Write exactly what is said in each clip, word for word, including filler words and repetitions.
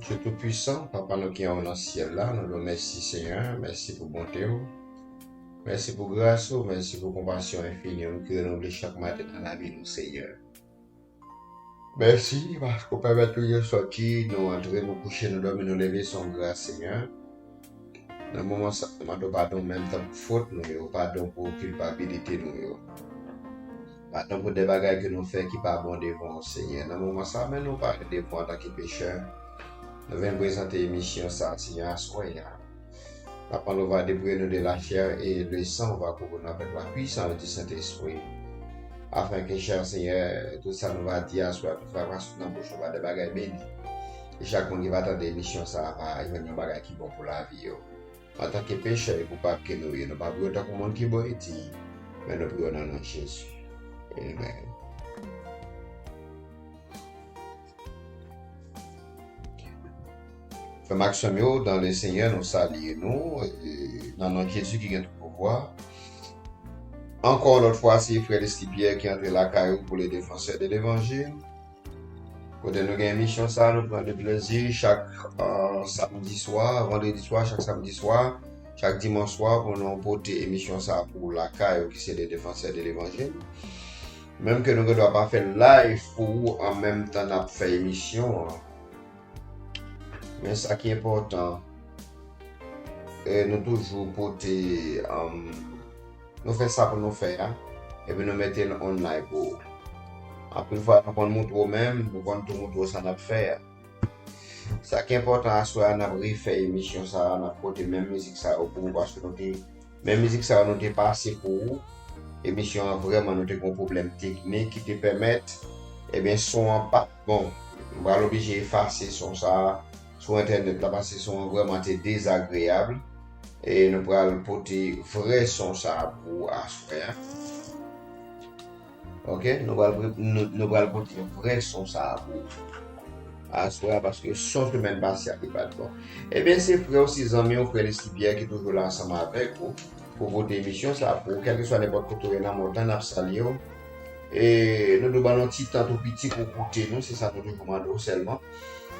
Dye Toupisan, Papa nou ki anwo nan syèl la, nou di w mèsi, Senyè. Mèsi pou bonte w. Mèsi pou gras ou, mèsi pou konpasyon enfini ou ki renouvle chak maten nan lavi nou, Senyè. Mèsi paske w pèmèt nou ye sòti, nou antre, nou kouche, nou dòmi, nou leve, se yon gras, Senyè. Nan moman sa, nou mande w padon menm tan pou fòt nou yo, padon pou kilpabilite nou yo. Padon pou de bagay ke nou fè ki pa bon devan w, Senyè. Nan moman sa, men nou parèt devan w antanke pechè. Nou vin prezante emisyon sa, Senyè, aswè a. N ap mande w va depouye nou de lachè e le san, w va kouvri nou avèk la pwisans di Sentespri. Afin ke, chè Senyè, tout sa nou va di aswè a, tout sa va sot nan bouch nou, va de bagay beni. E chak moun ki va tande emisyon sa a va jwenn yon bagay ki bon pou lavi yo. Antanke pechè e koupab ke nou ye, nou pa priye w tankou moun ki bon e diy, men nou priye w nan non Jezi. Amen. Frè m ak sè m yo, dans le Seigneur, nou salye nou, e, nan non Jezi ki gen tout pouvwa. Ankò yon lòt fwa, se frè Leslie Pierre ki antre lakay ou pou le défenseur de l'évangile. Kote nou gen emisyon sa, nou pran de plezi chak, euh, samdi swa, vandredi swa, chak samdi swa, chak dimanch swa, pou nou pote emisyon sa pou lakay ou ki se le défenseur de l'évangile. Menm ke nou gen dwa pa fè live pou ou an menm tan n ap fè emisyon an. Men sa ki enpòtan, e nou toujou pote, um, nou fè sa pou nou fè a, epi nou mete l online pou ou. Anpil fwa, nou konn moutre w menm, nou konn tou moutre w sa n ap fè a. Sa ki enpòtan aswè a, n ap refè emisyon sa a, n ap pote menm mizik sa yo pou ou, paske nou te, menm mizik sa yo nou te pase pou ou. Emisyon an vrèman nou te gen yon pwoblèm teknik ki te pèmèt, ebyen, son an pa t bon. Nou pral oblije efase son sa a sou entènèt la, paske son an vrèman te dezagreyab. E nou pral pote vrè son sa a pou ou aswè a. Ok, nou pral, nou, nou pral pote vrè son sa a pou ou aswè a, paske son semèn pase a li pa t bon. Ebyen, se frè w, se zanmi w, frè Leslie Pierre ki toujou la ansanm avèk ou pou pote emisyon sa a pou ou, kèlkeswa nenpòt kote w ye nan mond lan, n ap salye w. E nou dwe ba nou ti tan tou piti pou w koute nou, se sa nou toujou mande w sèlman.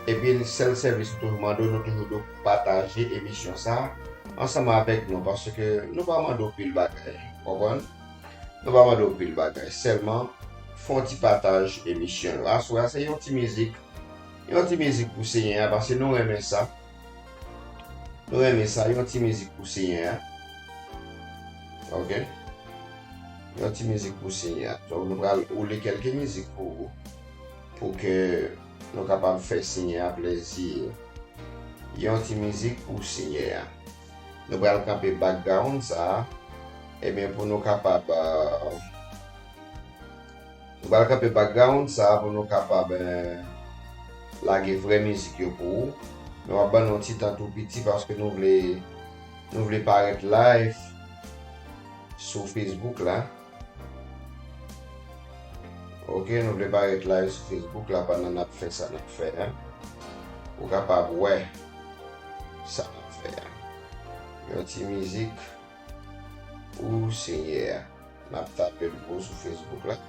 Epi, sèl sèvis nou toujou mande w, nou toujou dwe pataje emisyon sa a ansanm avèk nou, paske nou pa mande w pil bagay, w konprann? Nou pa mande w pil bagay, sèlman fè yon ti pataj emisyon yo. Aswè a, se yon ti mizik, yon ti mizik pou Senyè a, paske nou renmen sa. Nou renmen sa, yon ti mizik pou Senyè a. Ok? Yon ti mizik pou Senyè a. Donk, nou pral woule kèlke mizik pou ou, pou ke nou kapab fè Senyè a plezi. Yon ti mizik pou Senyè a. Nou pral kanpe background sa a, ebyen, pou nou kapab, euh, nou pral kanpe background sa a pou nou kapab, euh, lage vrè mizik yo pou ou. Men w ap ban nou yon ti tan tou piti paske nou vle, nou vle parèt live sou Facebook la. Ok, nou vle parèt live sou Facebook la pandan n ap fè sa n ap fè a. Ou kapab wè sa n ap fè a. Yon ti mizik pou Senyè a. N ap tape l pou ou sou Facebook la.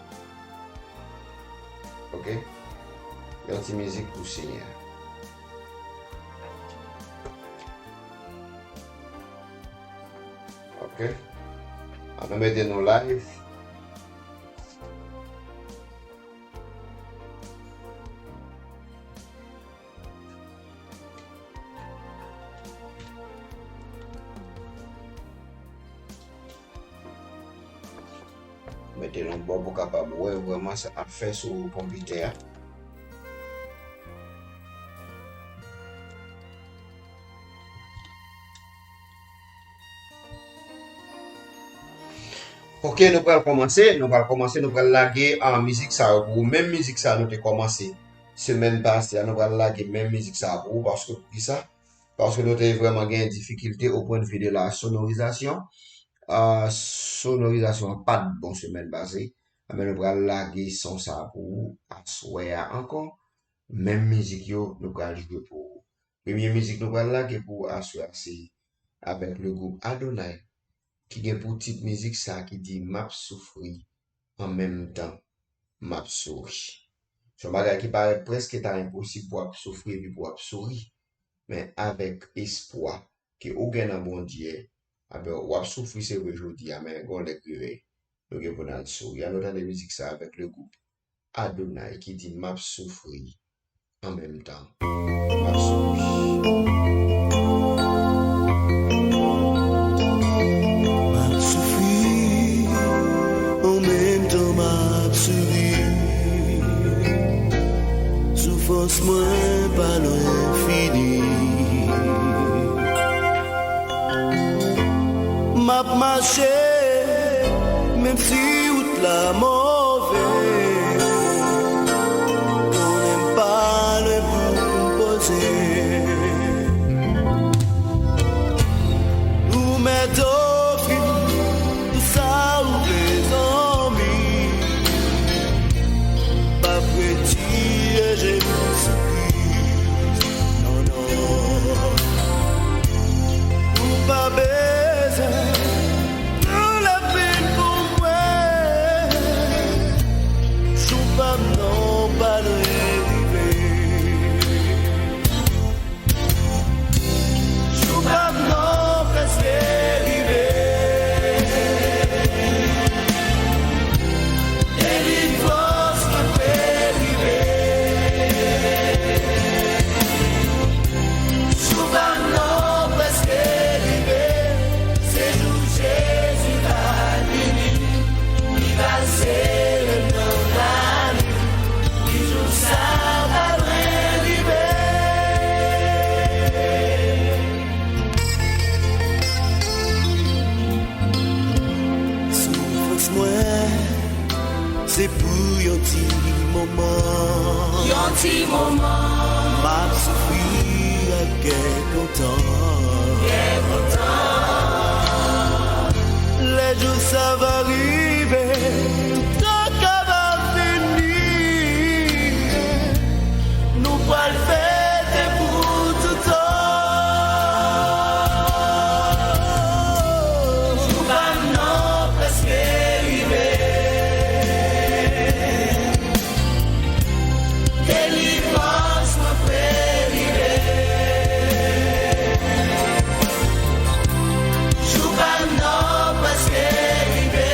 Ok? Yon ti mizik pou Senyè a. Ok? An nou mete nou live. Mete l yon bò pou w kapab wè vrèman sa n ap fè sou konpitè a. Ok, nou pral kòmanse, nou pral kòmanse, nou pral lage, ah, mizik sa yo pou ou. Menm mizik sa nou te kòmanse semèn pase a, nou pral lage menm mizik sa pou ou, paske poukisa? Paske nou te vrèman gen difikilte au point de vue de la sonorisation. Ah, sonorizasyon an pa t bon semèn pase. Anben, nou pral lage son sa pou ou aswè a ankò. Menm mizik yo, nou pral jwe pou ou. Premye mizik nou pral lage pou ou aswè a, se avèk le gwoup Adonai, ki gen pou tit mizik sa ki di, M ap soufri, an menm tan, m ap souri. Se yon bagay ki parèt prèske ta enposib pou w ap soufri epi pou w ap souri. Men avèk espwa ke ou gen nan Bondye, a ben, w ap soufri, se vre, jodi a, men gen yon lè k rive, nou gen pou n al souri. Ann nou tande mizik sa avèk le gwoup Adonai ki di, "M ap soufri an menm tan m ap souri." M ap soufri an menm tan m ap souri. Soufrans mwen pa lwen fini. M ap mache, menm si wout la move. Konnen m pa lwen pou m poze. Ou mèt ofri m tout sa ou vle, zanmi. M p ap retire je m sou Kris. Non, non. Ou pa bezwen pran lapenn pou mwen. Jou pa m nan pa lwen rive. Jou pa m nan prèske rive. Delivrans mwen prèske rive. Jou pa m nan prèske rive. Se jou Jezi va vini. Li va sere m nan lavi. Jou sa pa lwen rive. Soufrans mwen, se pou yon ti moman. Yon ti moman. M ap soufri ak kè kontan. Kè kontan. Lè jou sa va rive, tout traka va fini. Nou pral fete pou toutan. Jou pa m nan prèske rive. Delivrans mwen prèske rive. Jou pa m nan prèske rive.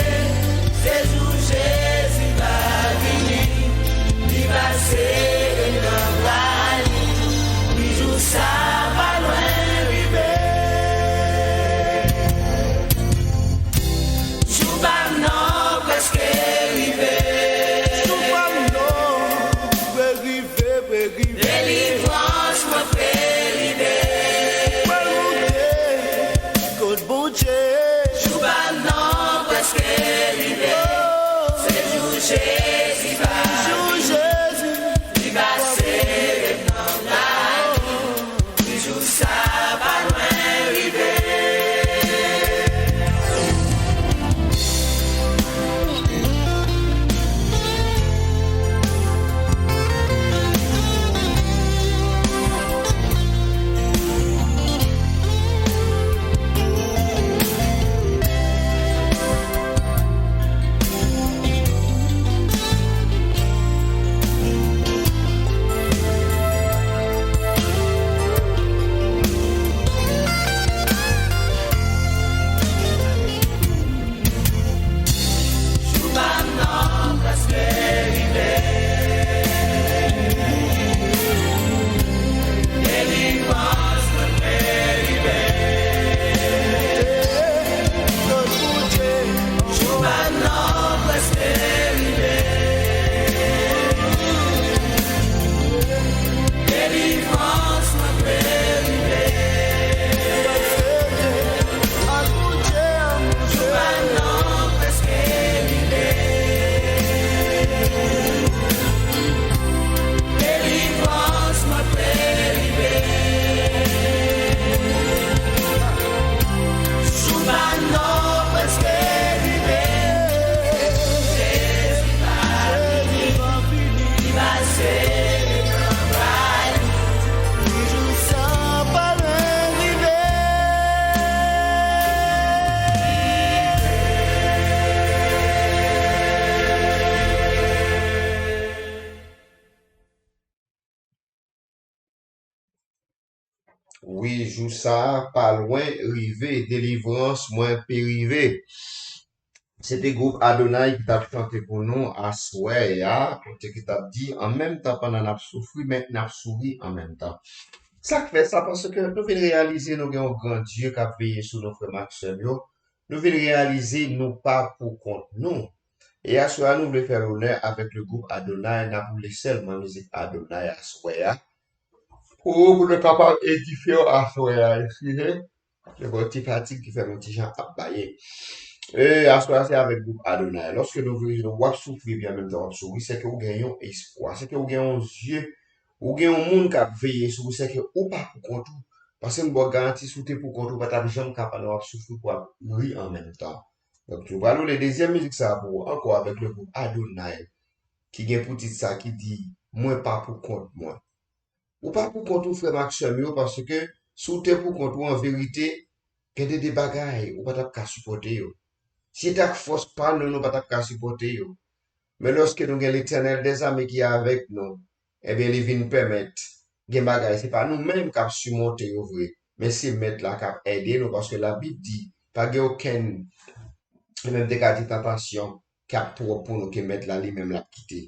Wi, jou sa a pa lwen rive, delivrans mwen pe rive. Se te gwoup Adonai ki t ap chante pou nou aswè a, kote ki t ap di, an menm tan pandan n ap soufri, men n ap souri an menm tan. Sa k fè sa? Paske nou vin reyalize nou gen yon gran Dye k ap veye sou nou, frè m ak sè m yo. Nou vin reyalize nou pa pou kont nou. E aswè a, nou vle fè lonè avèk le gwoup Adonai, n ap woule sèlman mizik Adonai aswè a. Pou, pou nou kapab edifye w aswè a, eskize. Se yon ti fatig ki fè m yon ti jan ap baye. E, aswè a, se avèk gwoup Adonai. Lòske nou vle, nou w ap soufri, epi an menm tan w ap souri, se ke ou gen yon espwa, se ke ou gen yon zye, ou gen yon moun k ap veye sou ou, se ke ou pa pou kont ou. Paske m ba w garanti, si w te pou kont ou, pa t ap janm ka pandan w ap soufri pou w ap ri an menm tan. Donk, nou pral woule dezyèm mizik sa a pou ou ankò avèk le gwoup Adonai, ki gen pou tit sa ki di, Mwen pa pou kont mwen. Ou pa pou kont ou, frè m ak sè m yo, paske si w te pou kont ou, an verite, gen de, de bagay ou pa t ap ka sipòte yo. Si se t ak fòs pa nou, nou pa t ap ka sipòte yo. Men lòske nou gen Letènèl dèzame ki avèk nou, ebyen, li vin pèmèt gen bagay, se pa nou menm k ap simonte yo vre, men se Mèt la k ap ede nou, paske Labib di, pa gen okenn, e menm te ka di tantasyon, k ap twòp pou nou ke Mèt la li menm l ap kite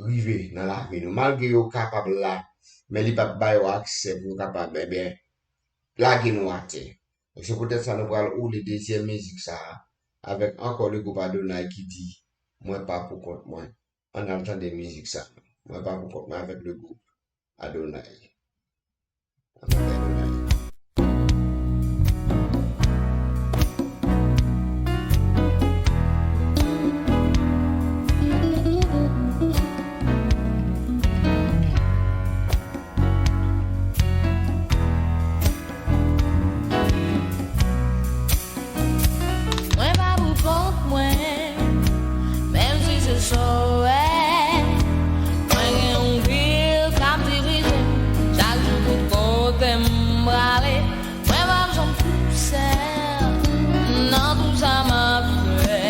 rive nan lavi nou. Malgre yo kapab la, men li p ap ba yo aksè pou yo kapab, ebyen, lage nou atè. Donk, se poutèt sa nou pral woule dezyèm mizik sa a, avèk ankò le gwoup Adonai ki di, Mwen pa pou kont mwen. Ann al tande mizik sa a. Mwen pa pou kont mwen avèk le gwoup Adonai. Avèk Adonai. Mwen pa pou kont mwen, menm si se sa w wè. Mwen gen yon vil k ap dirije m, chak jou tout kote m prale. Mwen p ap janm tousèl nan tout sa m ap fè.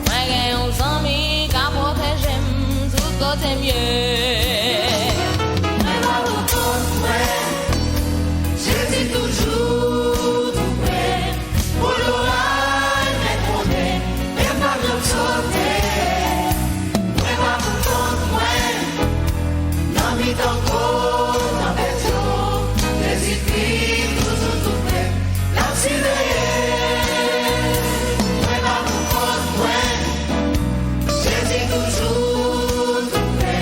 Mwen gen yon zanmi k ap pwoteje m tout kote m ye. Mwen pa pou kont mwen, Jezi toujou tou pre. Pou loray met konnen, men m p ap janm sote. Mwen pa pou kont mwen, nan mitan gwo tanpèt yo, Jezikri toujou tou pre, l ap siveye. Mwen pa pou kont mwen, Jezi toujou tou pre.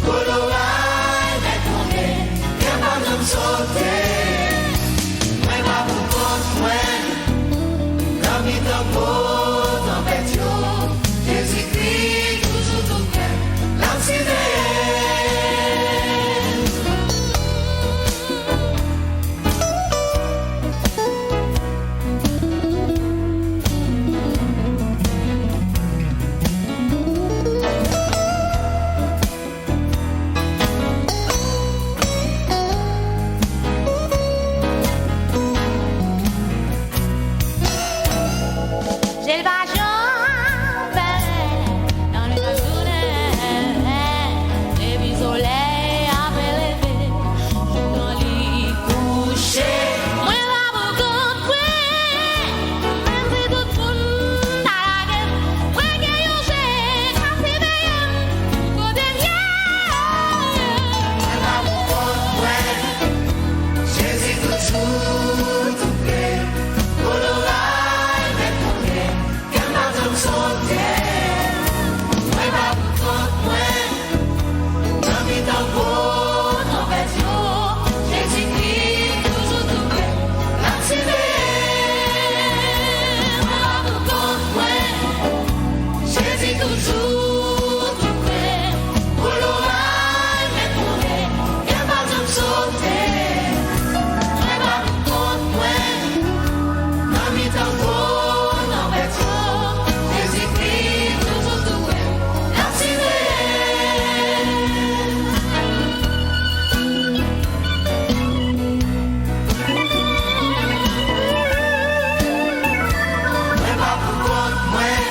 Koloray met konnen, kè pa janm sote. Mwen pa pou kont mwen, nan mitan gwo tanpèt yo, Jezikri toujou tou pre, l ap siveye. Je l pa janm fè nan lè jounen, depi solèy ap leve, joukan li kouche. Mwen pa pou kont mwen, menm si tout moun ta lage m, mwen gen yon je k ap siveye m, tout kote m ye. Mwen pa pou kont mwen, Jezi toujou tou pre, koloray met konnen, kè m pa janm sote. Mwen pa pou kont mwen, nan mitan gwo tanpèt yo, Jezikri toujou tou pre, l ap siveye. Mwen pa pou kont mwen, Jezi toujou tou pre, pou loray met konnen, kè pa janm sote. Mwen pa pou kont mwen, nan mitan gwo tanpèt yo, Jezikri toujou tou pre, l ap siveye. Mwen pa pou kont mwen.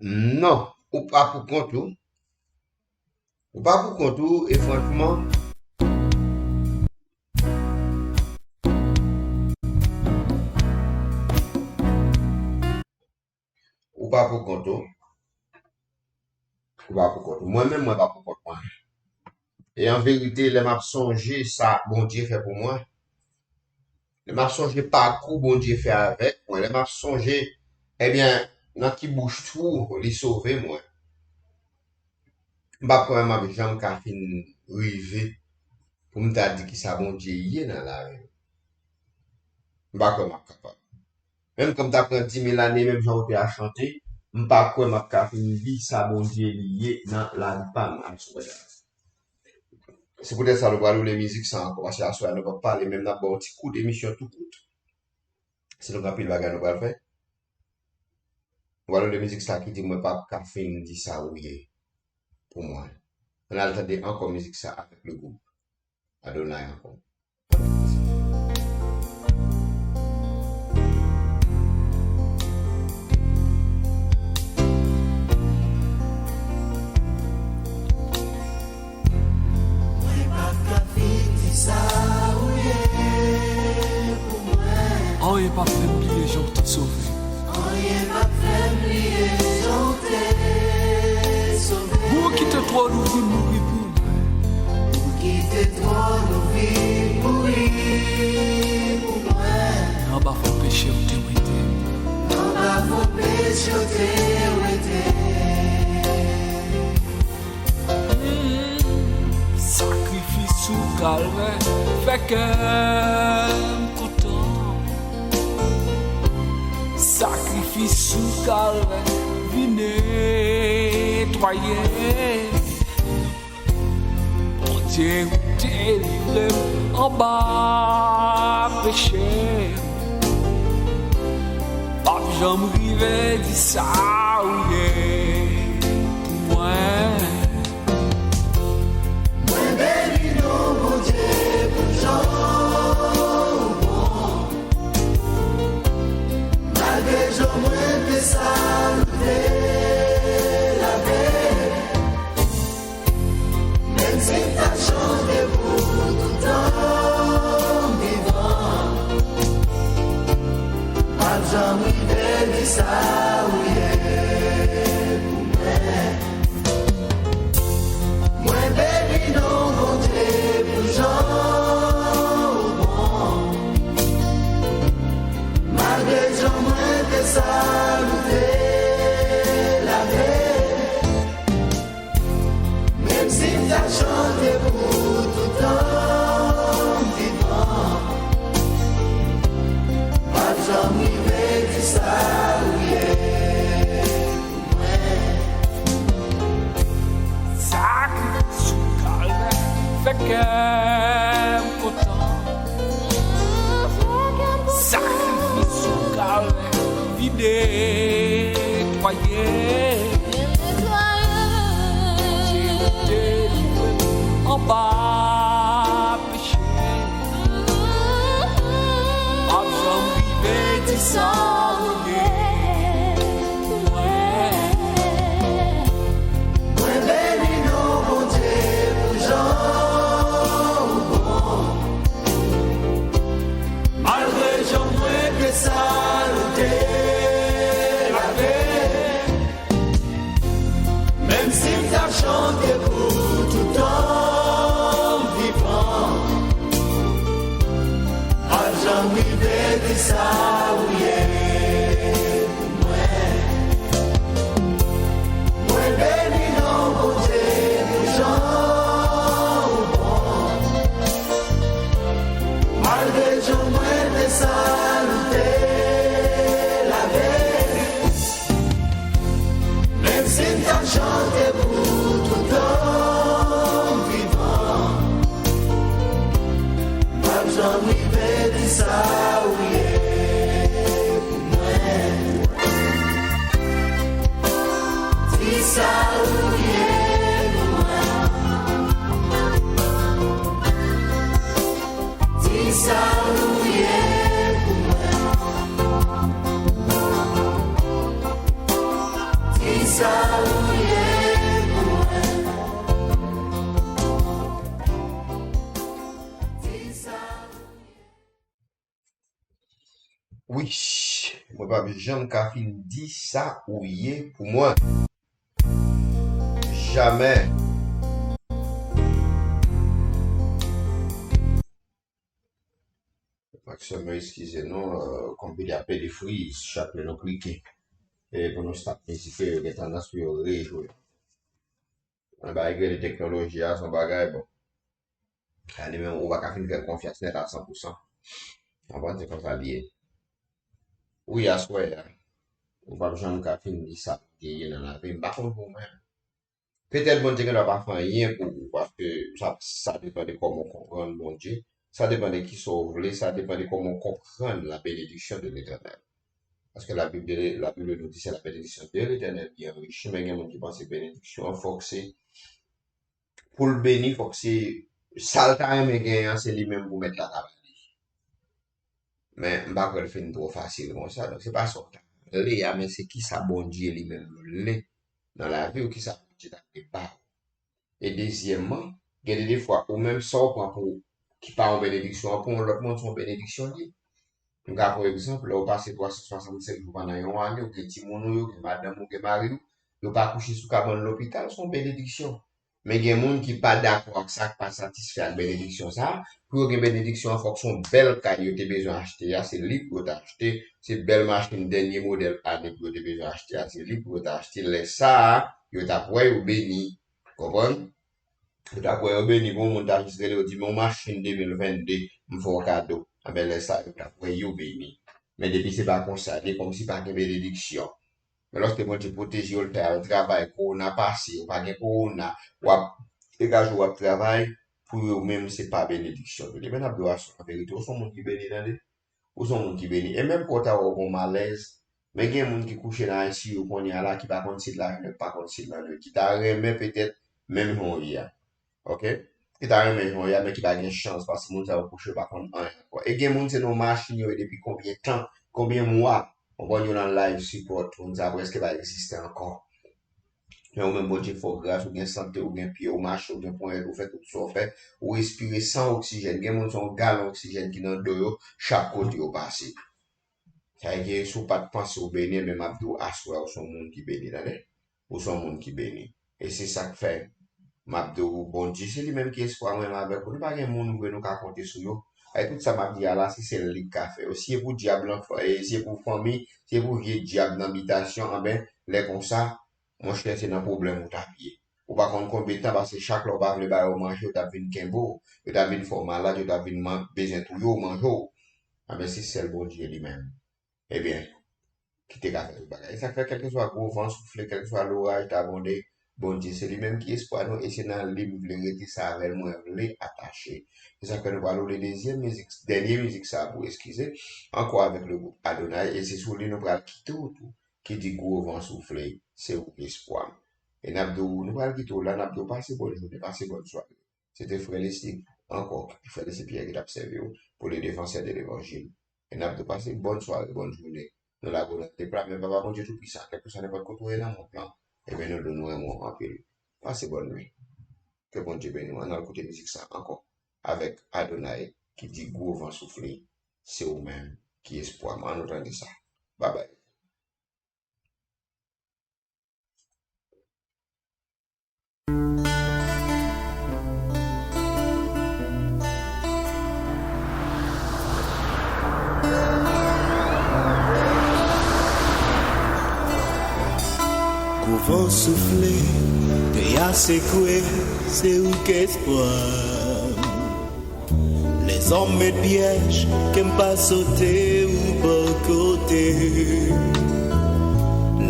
Non, ou pa pou kont ou. Ou pa pou kont ou, e franchman, ou pa pou kont ou. Ou pa pou kont ou. Mwen menm, mwen pa pou kont mwen. E an verite, lè m ap sonje sa Bondye fè pou mwen, lè m ap sonje pakou Bondye fè avèk mwen, lè m ap sonje, ebyen, nan ki bouch twou li sove mwen, m p ap kwè m ap janm ka fin rive pou m ta di kisa Bondye ye nan lavi m. M pa kwè m ap kapab. Menm kan m ta pran dimil ane, menm jan ou te a chante, m pa kwè m ap ka fin di sa Bondye li ye nan lavi pa m aswè a. Se poutèt sa nou pral woule mizik sa ankò, paske aswè a nou p ap pale, menm n ap ba w ti kout emisyon tou kout. Se nou gen anpil bagay nou pral fè. Nou pral woule mizik sa ki di mwen p ap ka fin di sa ou ye pou mwen. Ann al tande ankò mizik sa avèk le gwoup Adonai ankò. Mwen p ap ka fin di sa ou ye pou mwen. Anyen p ap fè m bliye jan w te sove m. Anyen p ap fè m bliye jan w te sove m. Ou kite twòn ou vin mouri pou mwen. Ou kite twòn ou vin mouri pou mwen. Anba fon peche w te wete m. Anba fon peche w te wete m. Sakrifis sou Kalvè fè kè m kontan. Sakrifis sou Kalvè vin netwaye m. Bondye, ou delivre m anba peche m. P ap janm rive di sa ou ye pou mwen. Mwen beni non Bondye pou jan ou bon. Malgre jan mwen te sal ou te lave. Menm si m ta chante pou tout tan m vivan, m p ap janm rive di sa ou ye pou mwen. Mwen beni non Bondye pou jan ou bon. Malgre jan mwen te sal ou te lave. Menm si m ta chante pou tout tan m vivan, m p ap janm rive di sa ou ye pou mwen. Sakrifis sou Kalvè fè kè m kontan. Sakrifis sou Kalvè vin netwaye m. Bondye, ou delivre m anba peche m. P ap janm rive di sa ou ye pou mwen. Mwen beni non Bondye pou jan ou bon. Malgre jan mwen te sal ou te lave. Menm si m ta chante pou tout tan m vivan, m p ap janm rive di sa ou ye p ap janm ka fin di sa ou ye pou mwen. Jamè. Maksèm, eskize nou, euh, konpitè ap pede friz chak lè nou klike. E pou nou start mizik yo, yo gen tandans pou yo rejwe. Yon bagay ki rele teknoloji a, se yon bagay, bon. Sa li menm, ou pa ka fin fè l konfyans nèt a san pou san. Konprann, se konsa li ye. Wi, aswè a, ou p ap janm ka fin di sa ki ye nan lavi. M pa konn pou mwen. Petèt Bondye gendwa pa fè anyen pou ou, paske sa, sa depann de kòman w konprann Bondye, sa depann de kisa w vle, sa depann de kòman w konprann la bénédiction de l'Éternel. Paske la Bible, la Bible nous dit c'est la bénédiction de l'Éternel qui enrichit, men gen moun ki panse benediksyon an fòk se, pou l beni, fòk se sa l ta renmen genyen an, se li menm pou mèt la ta ba li. Men m pa kwè l fin twò fasil konsa. Donk, se pa sa w ta vle a, men se kisa Bondye li menm vle nan lavi w, kisa Bondye ta vle ba w. E dezyèmman, gen de, de fwa, ou menm sa w pran pou, ki pa yon benediksyon an, pou yon lòt moun, se yon benediksyon li ye. M ka pran egzanp, lè w pase twa san swasannsenk jou pandan yon ane, ou gen timoun ou yo, gen madanm ou, gen mari w, yo pa kouche sou kabann lopital, se yon benediksyon. Men gen moun ki pa dakò ak sa, ki pa satisfè ak benediksyon sa a. Pou yo gen benediksyon an, fòk se yon bèl kay yo te bezwen achte a, se li pou yo ta achte. Se bèl machin dènye modèl ane pou yo te bezwen achte a, se li pou yo ta achte. Lè sa a, yo t ap wè yo beni. Konprann? Yo t ap wè yo beni pou yon moun ta jis rele yo di, "Men yon machin de mil vennde, m fè w kado." Anben, lè sa a, yo t ap wè yo beni. Men depi se pa konsa, li kòmsi pa gen benediksyon. Men lòske Bondye pwoteje yo, l fè al travay, kowona pase, yo pa gen kowona, w ap degaje w ap travay, pou yo menm se pa benediksyon yo li ye. Men n ap di w aswè an verite, ou se yon moun ki beni, tande. Ou se yon moun ki beni. E menm kè w ta wè w gen yon malèz, men gen moun ki kouche nan I C U kounye a la, ki pa konn si l lajounen, ki pa konn si l lannwit, ki ta renmen petèt menm jan w ye a. Oke? Ki ta renmen jan w ye a, men ki pa gen chans, paske moun sa yo kouche yo pa konn anyen ankò. E gen moun se nan machin yo ye depi konbyen tan, konbyen mwa, konprann, yo nan life support, moun sa prèske pa egziste ankò. Men ou menm Bondye fè w gras, ou gen sante, ou gen pye, ou mache, ou gen ponyèt, ou fè tout sa w fè, ou respire san oksijèn. Gen moun se yon galon oksijèn ki nan do yo, chak kote yo pase. Sa vle di, si w pa t panse w beni, men m ap di w, aswè a, ou se yon moun ki beni, tande? Ou se yon moun ki beni. E se sa k fè, m ap di w, Bondye, se li menm ki espwa mwen, m avèk ou. Nou pa gen moun vre nou ka konte sou yo. E tout sa m ap di a la, se sèl li k ka fè yo. Si e pou dyab lan, e si e pou fanmi, si e pou vye dyab nan bitasyon, anben, lè konsa, monchè, se nan pwoblèm ou t ap ye. Ou pa konn konbyen tan, paske chak lè w pa vle ba yo manje, yo t ap vin kenbe w, yo t ap vin fè w malad, yo t ap vin man-, bezwen touye w, manje w. Anben, se sèl Bondye li menm. Ebyen, ki te ka fè tout bagay. E sa k fè, kèlkeswa gwo van soufle, kèlkeswa loraj ta gwonde, Bondye se li menm ki espwa nou, e se nan li m vle rete, se avè l mwen vle atache. Se sa k fè nou pral woule dezyèm mizik, dènye mizik sa a pou eskize, ankò avèk le gwoup Adonai, e se sou li nou pral kite w tou, ki di gwo van soufle, se ou ki espwa m. E n ap di w, nou pral kite w la, n ap di w pase bòn jounen, pase bòn sware. Se te frè Leslie ankò, frè Leslie Pierre ki t ap sèvi w pou le défenseur de l'évangile. E n ap di w pase bòn sware, bòn jounen. Nou lage w nan de pla men Papa Bondye Toupisan, kèlkeswa nenpòt kote w ye nan mond lan, ebyen nou di w nou renmen w anpil. Pase bòn nwi. Ke Bondye beni w. Ann al koute mizik sa ankò avèk Adonai ki di gwo van soufle, se ou menm ki espwa m. Ann nou tande sa. Babay. Gwo van soufle, tè a sekwe, se ou k espwa m. Lèzòm met pyèj, ke m pa sote ou bò kote.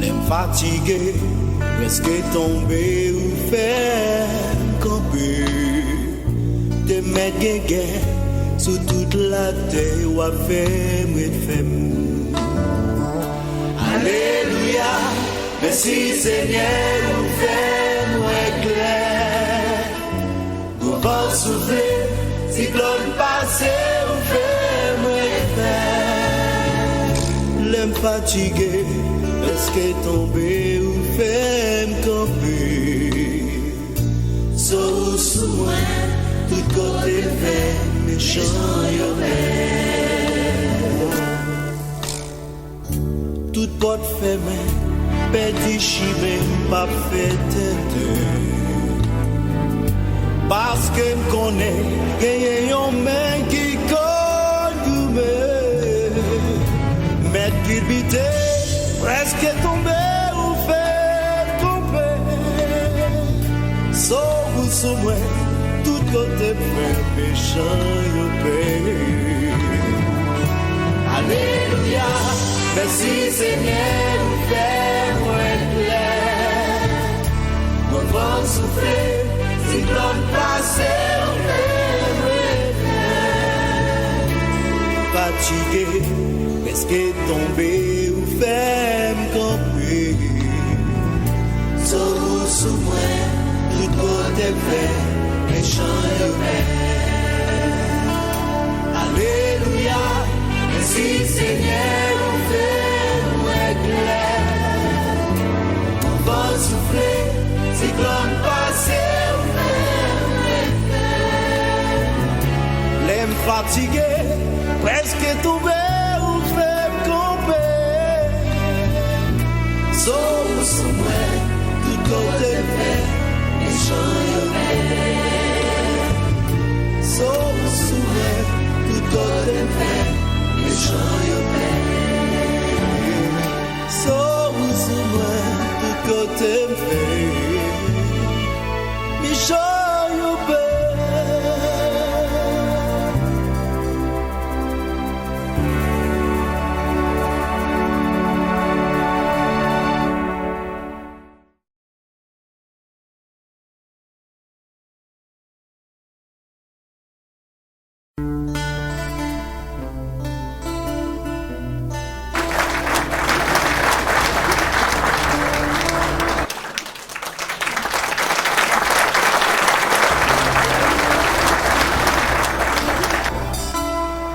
Lè m fatige, prèske tonbe, ou fè m kanpe. Te mèt gen gè sou tout latè, w ap fè m ret fèm. Alelouya, mèsi Senyè, ou fè m wè klè. Gwo van soufle, siklòn pase, ou fè mwen fè. Lè m fatige, prèske tonbe, ou fè m kanpe. Zo ou sou mwen, tout kote m fè, mechan yo pè. Tout pòt fèmen, pèdi chimen, m p ap fè tenten. Paske m konnen genyen yon men ki konn goumen. Mèt kilbite, prèske tonbe, ou fè m kanpe. Sou ou sou mwen, tout kote m fè, mechan yo pè. Alelouya, mèsi Senyè, ou fè mwen klè. Bon van soufle, siklòn pase, ou fè mwen fè. Fatige, prèske tonbe, ou fè m kanpe. Sou ou sou mwen, tout kote m fè, mechan yo pè. Alelouya, mèsi Senyè, ou fè mwen klè. Van soufle, siklòn pase, ou fè mwen fè. Lè m fatige, prèske tonbe, ou fè m kanpe. Sou ou sou mwen, tout kote m fè, mechan yo pè. Sou ou sou mwen, tout kote m fè, mechan yo pè. Sou ou sou mwen, tout kote m fè, mechan yo pè.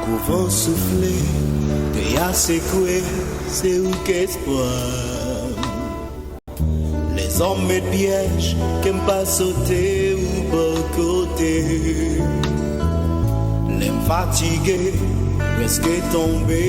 Gwo van soufle, tè a sekwe, se ou k espwa m. Lèzòm met pyèj, ke m pa sote, ou bò kote. Lè m fatige, prèske tonbe,